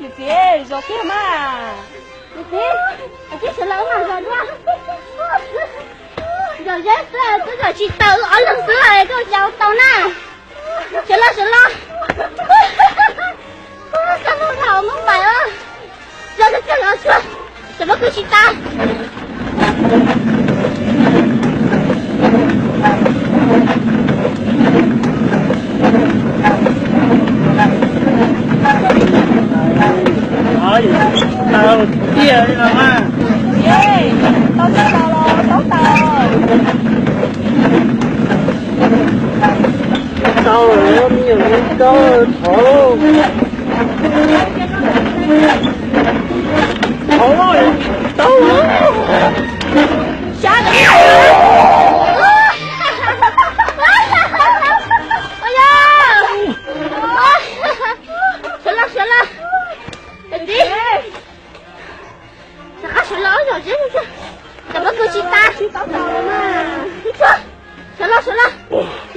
Yawm txiv, zov kiag mas. Yawm txiv, sawv los mas zov dua. Zov zeb xwb, twb zov tsis tau, ob leeg xwb koj zov tau na. Sawv los, sawv los. Xab Muaj Thauj, Muaj Npaim os. Zov tau, zov tau, zov tau, zov tsis tas. Tau tiag li no mas. Tau tau los tau tau. Tau lawm, me nyuam tau thov. Thov tau. Sab. Ua yog. Sawv los, sawv los. Tis, rov qab sawv los, zov zeb, zov pob kws tsis tas. Sawv los, sawv los.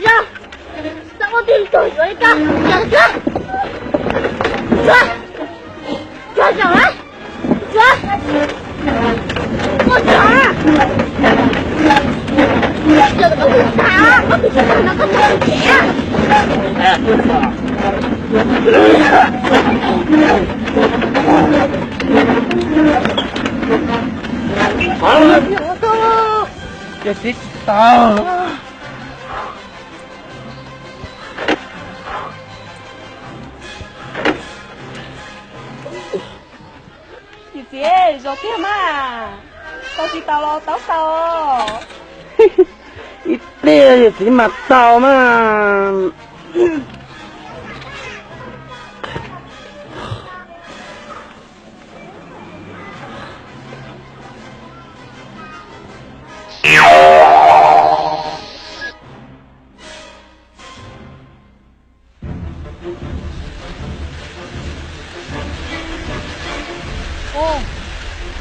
Zov, txog ua tig tug yuav li ko. Zov, zov, zov, zov, zov. Ua zov. Zov pob kws tsis tas, pob kws tsis tas no koj tsis tau nrhiav. Ces tsis tau. Yawm txiv, zov kiag mas. Tau tsis tau los tau tau. Ib pliag yawm txiv mam tau mas.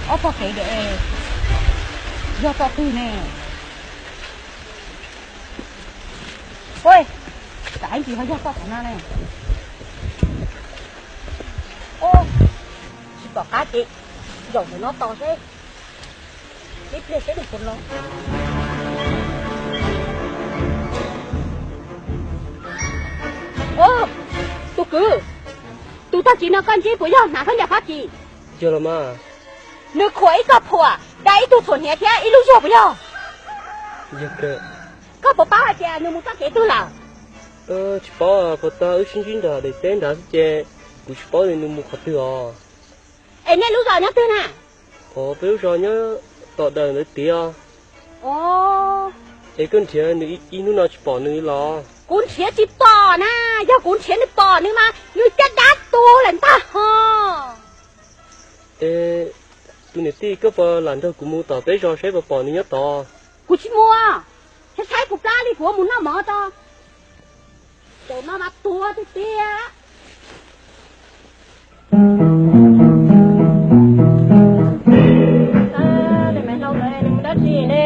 Ob tog kev ntawm es yog tom twg ne? Ua, tsam ib ntsis ho yog tom qhov no ne. Ua, tsis pom qab ces zaum ntawm no tos seb, ib pliag seb nws puas los. Ua, tus kwv, tus tag kis no koj ntsib puas yog hnav khaub ncaws Fab Kis? Yog los mas. Nws khuam ib txoj phuam, da ib tug txhuam hniav thiab ib lub zuag puas yog? Yog kawg. Koj puas paub hais tias nws mus txoj kev twg lawm? Tsis paub, puas tag wb sib ntsib nram daim teb nrad xwb ces kuv tsis paub tias nws mus qhov twg os. Es nej lub zos nyob twg na? Os, peb lub zos nyob tom dawm ntawd tiag. Es koj nrhiav nws ib hnub no tsis pom nws los? Kuv nrhiav tsis pom na, yog kuv nrhiav nws pom nws mas nws caj dab tu lawm ntag ho. Es tus niam tij, koj puas lam nrog kuv mus tom peb zos seb puas pom nws nyob tod? Kuv tsis mus, tshaib tshaib kuv plab li kuv mus noj mov tso. Caum no mas tuag tiag tiag. Niam Maiv Hlau ntawd nws mus dab tsi ne?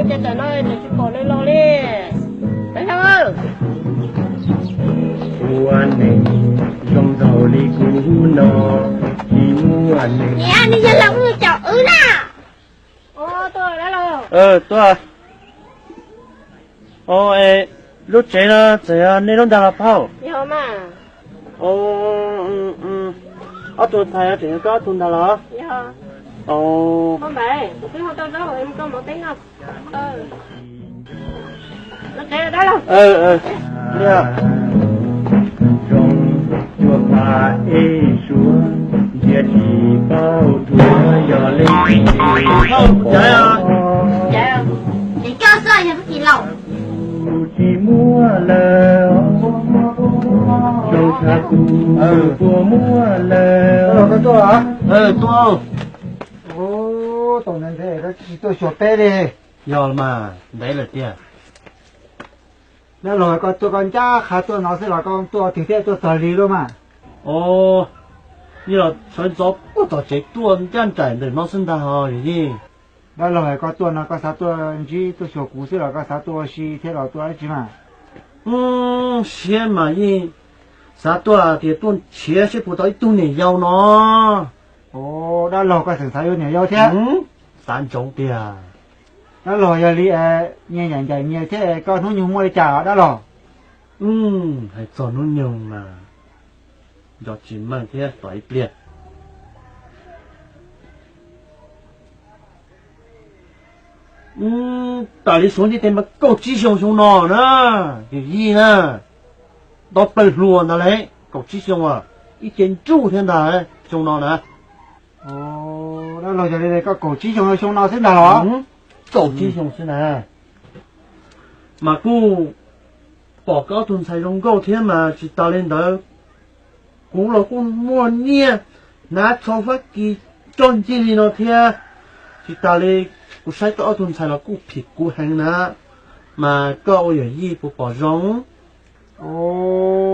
Cas tam no tseem tsis pom nws los li. Maiv Hlau, ua neeg zoo nraug li kuv no tsis muaj neeg. Niam, nws yog los mus caum wb na. Tuaj. Lub tsev no txawm yog nej lub ntag los phauj? Ob tug ntxhais tseem yog koj ob tug ntag los? Zoo cuag pha ej suav, ntsia tsis paub tsuav yog leej twg. Tsis muaj lawm. Zoo tshaj kuv puas muaj lawm. Koj tuaj, tom ntev ntev koj tsis tuaj xyuas peb li. Yog mas ntev lawm tiag. Dab laug, koj tuaj koj ncaj qha tuaj no xwb los koj tuaj twg thiab tuaj txog lig lawm mas? Os, yog sawv ntxov puag tom tsev tuaj ncaj nraim ntawm no xwb ntag os yawm yij. Dab laug, koj tuaj no koj xav tuaj ntsib tuaj xyuas kuv xwb los koj xav tuaj ua si thiab los tuaj dab tsi mas? Siab mas yeej xav tuaj tias tuaj nrhiav seb puas tau ib tug niam yau no. Os, dab laug, koj tseem xav yuav niam yau thiab? Xav ntsoov tiag. Dab laug, yog li nyias ncaim ncaim nyias thiab koj hnub nyoog muaj li cas dab laug? Hais txog hnub nyoog mas nco tsis meej thiab tos ib pliag. Tam li suav ntiaj teb mas kaum tsib xyoo xyoo no na, yawm yij na, tau plaws hluas ntag lauj, kaum tsib xyoo, ib ce nruj thiab ntag xyoo no na. Dab laug, yog li koj kaum tsib xyoo xyoo no xwb ntag los? Kaum tsib xyoo xwb na. Mas kuj pom koj ob tug ntxhais zoo nkauj thiab mas tsis tas li ntawd, kuv los kuj muaj nyiaj hnav tsho Fab Kis tso ncig li no thiab. Tsis tas li, kuv saib koj ob tug ntxhais los kuj phim kuv heev na, mas koj ua yawm yij puas pom zoo?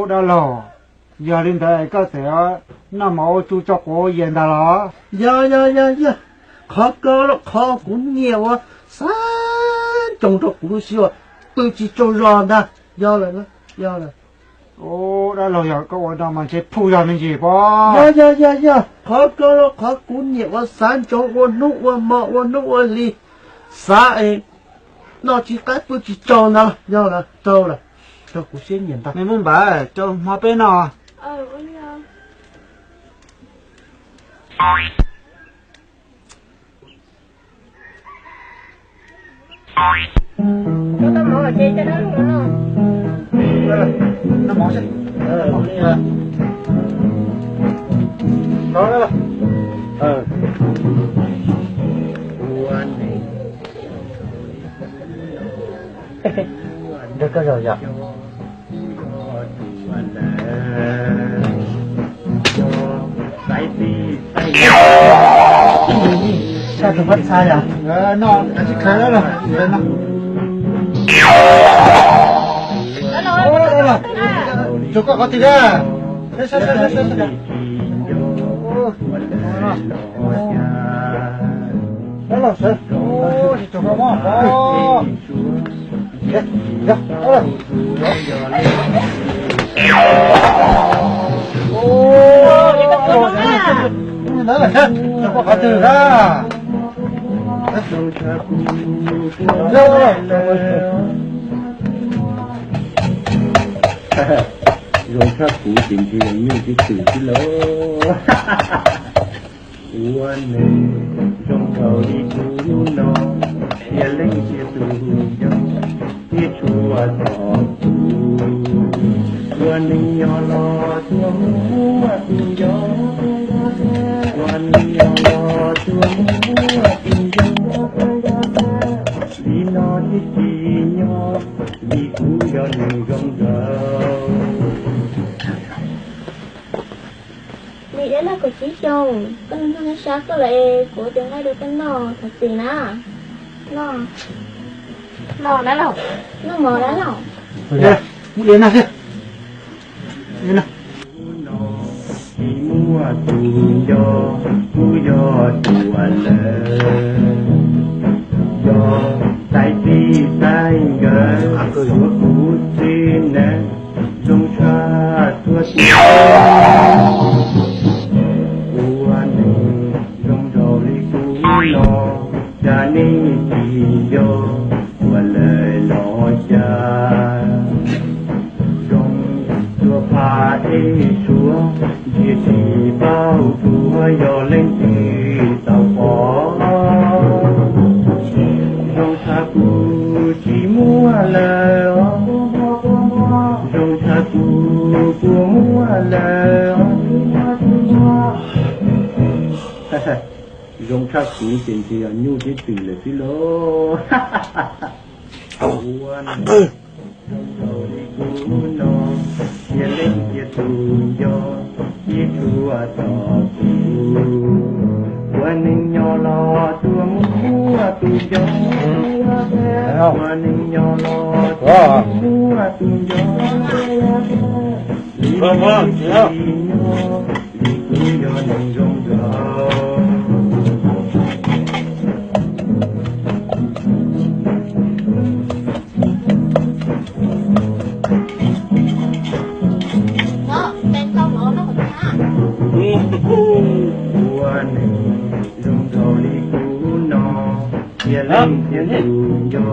Dab laug, yog li ntawd koj txawm noj mov ua tsu tso quav ua yas ntag los? Yog yog yog yog, qhov ko los qhov kuv niam uas xav ntsoov rau kuv lub siab uas pw tsis tsaug zog ntag. Yog lawm, yog lawm. Dab laug, yog koj ua no mas ntshe phuj yog me ntsis pob. Yog yog yog yog, qhov ko los qhov kuv niam uas xav ntsoov ua hnub ua hmo ua hnub ua hli, xav es noj tsis qab pw tsis tsaug ntag. Yog lawm, raug lawm, raug kuv siab nyiam ntag. Me Muaj Npam, rau hmo peb noj. Nrog koj zaum yom. Sab tus pab txha yom. No, kav tsij khav lawm. Tsuas koj qhov twg a? Dab laug sawv, tsis tsuas koj mob. Ntawd lawm sab, tsuas koj qhov twg a? Zoo tshaj kuv ces ntshe yog nyuj tib twm xwb lauj. Ua neeg zoo nkaus li kuv no, cia leej cia tus yau, thiaj tshua tom kuv. Ua neeg nyob los tuaj muab tus yau, ua neeg nyob los tuaj muab tus yau, li no thiaj tsim nyog, vim kuv yog neeg zoo nkaus. Nws dab laug kaum tsib xyoos, koj nug nug sab koj lawm es kuv ua tus nqaij rau koj noj thov txim na. Noj, noj dab laug, noj mov dab laug. Tsis muaj tus nco, kuv yog tus lawm, yog tais tij tais nkawm, kuv txij neej zoo tshaj tuaj tib. Ua neeg zoo nraug li kuv no, cas nej tsis nco, ua lawm los cas. Zoo tuaj pha ej suav, ntsia tsis paub tsuav yog leej twg tau pom. Zoo tshaj kuv tsis muaj lawm, zoo tshaj kuv puas muaj lawm. Zoo tshaj kuv ces ntshe yog nyuj tib twm lawm xwb lauj. Kuv no, cia leej cia tus nco, cia tshua tom kuv. Ua neej nyob los tuaj muaj tus nco, ua neej nyob los tuaj muaj tus nco. Li no, li kuv yog neeg zoo nraug. Ua neeg zoo nraug li kuv no, cia leej cia tus nco,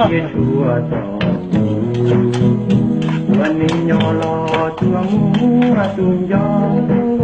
cia tshua tom kuv. Ua neej nyob los tuaj muaj tus nco.